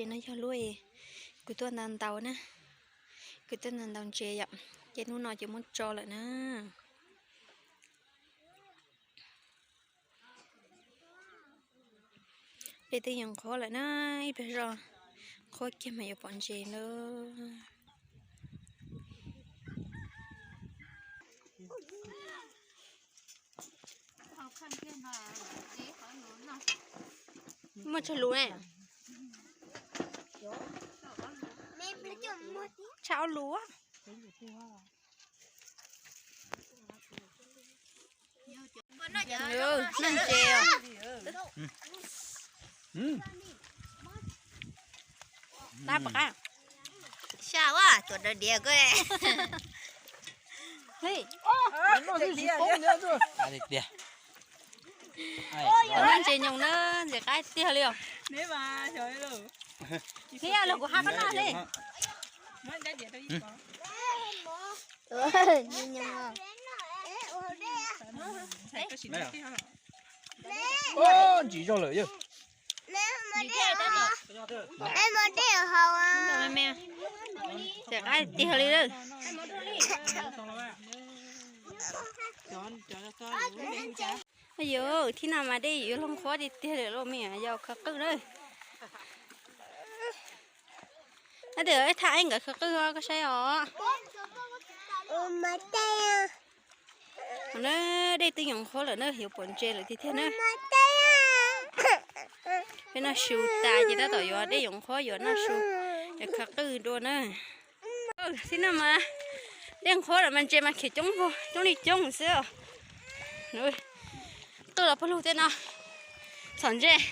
No yog lub kuv tuaj ntaus ntaus na, kuv tuaj ntaus ntaus ntses yom, ces hnub no ces muab tso lawm na. Dej twb yuav nqhuab lawm na, ib pliag zoj nqhuab kiag mas yuav pom ntses lawm. Muaj tsawg lus ne? Tshaj ob lus. Noj ntses os. Dab pom qab. Sab ua tuam daws diav ko. Hej, noj ntses nyoos na, ntses qab tiag li os. Thiab los kuv hab koj noj li. Ntsis zog lawm yog. Ntses qab tiag li lawm. Yus thib no mas dej yuav luag nqhuab tiag tiag lawm lauj, me nyuam yaus khaws qwj na. Ab, ib thaj eeb nkawd khaws qwj koj saib os. Dej twb yuav nqhuab lawm na, yuav pom ntses lawm tiag tiag na. Peb noj su tas ces tab tom yuav dej yuav nqhuab yuav noj su, yuav khaws qwj dua na. Thib no mas dej nqhuab lawm mas ntses mas khiav coob, coob li coob xwb. Qwj los pawg lug tej no, txhom ntses.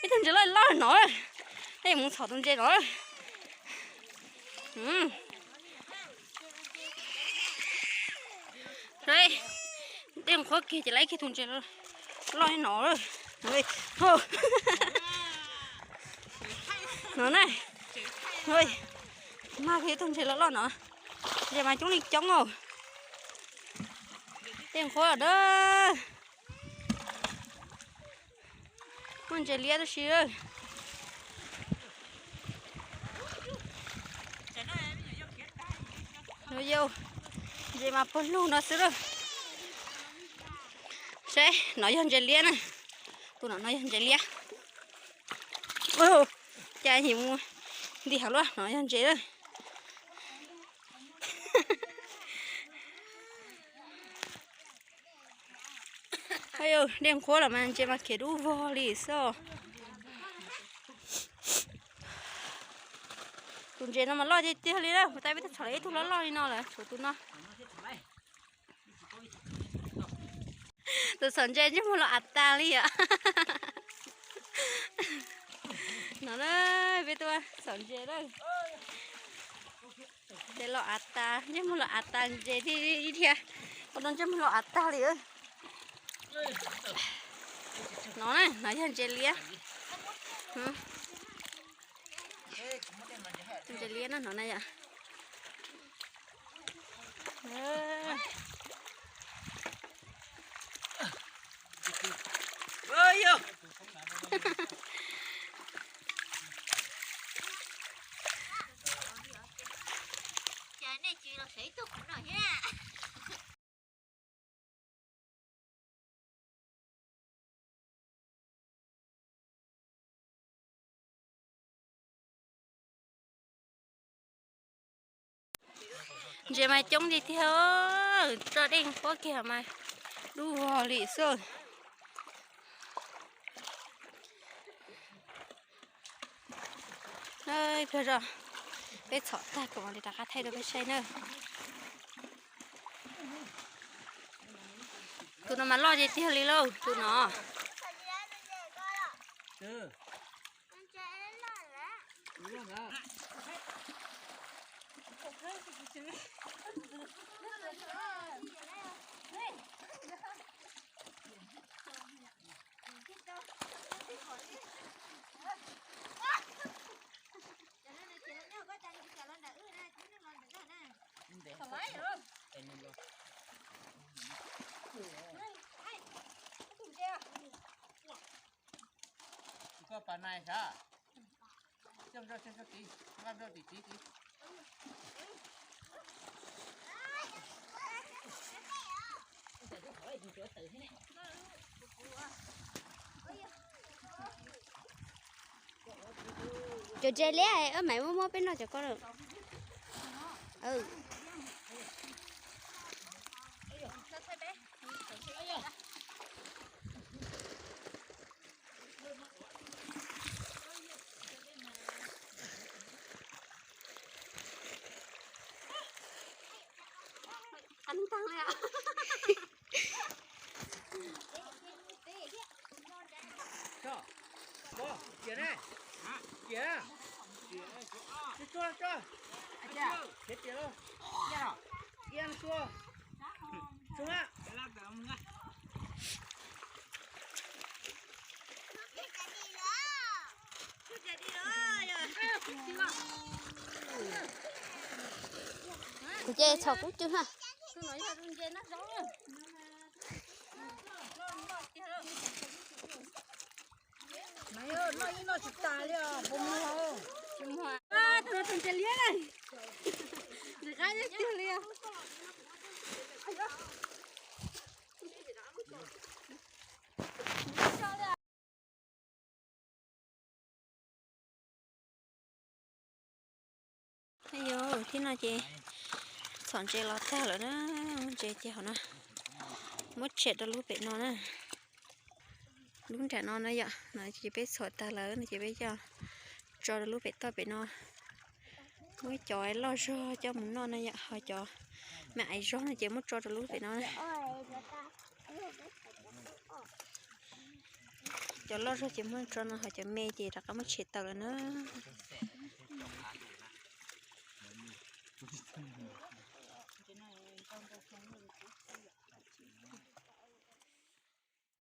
Ib tug ntses loj loj no, tej mus txhom tus ntses no. Dej nqhuab kiag ces lawv ib kiag tus ntses loj no. No na, mag kiag tus ntses loj loj no, ntses mas coob li coob os. Dej nqhuab na. Muaj ntses liab tib si. Yog ntses mas pawg lug no xwb lawm. Saib, no yog ntses liab na. Tus no no yog ntses liab. Cas yim mus nti heev luaj, no yog ntses lawm. Dej nqhuab los mas ntses mas khiav dub vog li xwb. Tus ntses no mas loj tiag tiag li lawm, puas tas peb twb txhom lawm ib tug loj loj li no lawm, tshuav tus no. Tus txhom ntses ntsej muag los av tas li yom. No na, peb tuaj txhom ntses lawm. Ntses los av tas, ntsej muag los av tas, ntses thiab ib dhia, ua rau ntsej muag los av tag li. No na, no yog ntses liab. Ntses liab na no na yom. Ntses mas coob tiag tiag, tso dej nqhuab kiag mas dub vog li xwb. Peb txhom tag kom mam li rov qab thaij rau peb saib na. Tus no mas loj tiag tiag li lauj, tus no. Koj pas nais sav? Cov ntses liab, wb mam muab muab peb noj cov ko lawm. Kuv ces txhom kub cwg na. Noj ib noj tsis tas li os, puas muag? Tus ntses liab, ntses qab tiag tiag li. Yog thib no ces txhom ntses los tag lawm na, muab ntses cia hauv na, muab tshem rau lub pem no na. Lub nram no na yom, no ces peb txhom tag lawm no ces peb coj tso rau lub pem toj pem no. Muab cov loj zog coj mus noj na yom, ho cov me aiv zog no ces muab tso rau lub pem no. Cov loj zog ces muab tso no, ho cov me ces rov qab muab tshem tawm lawm na.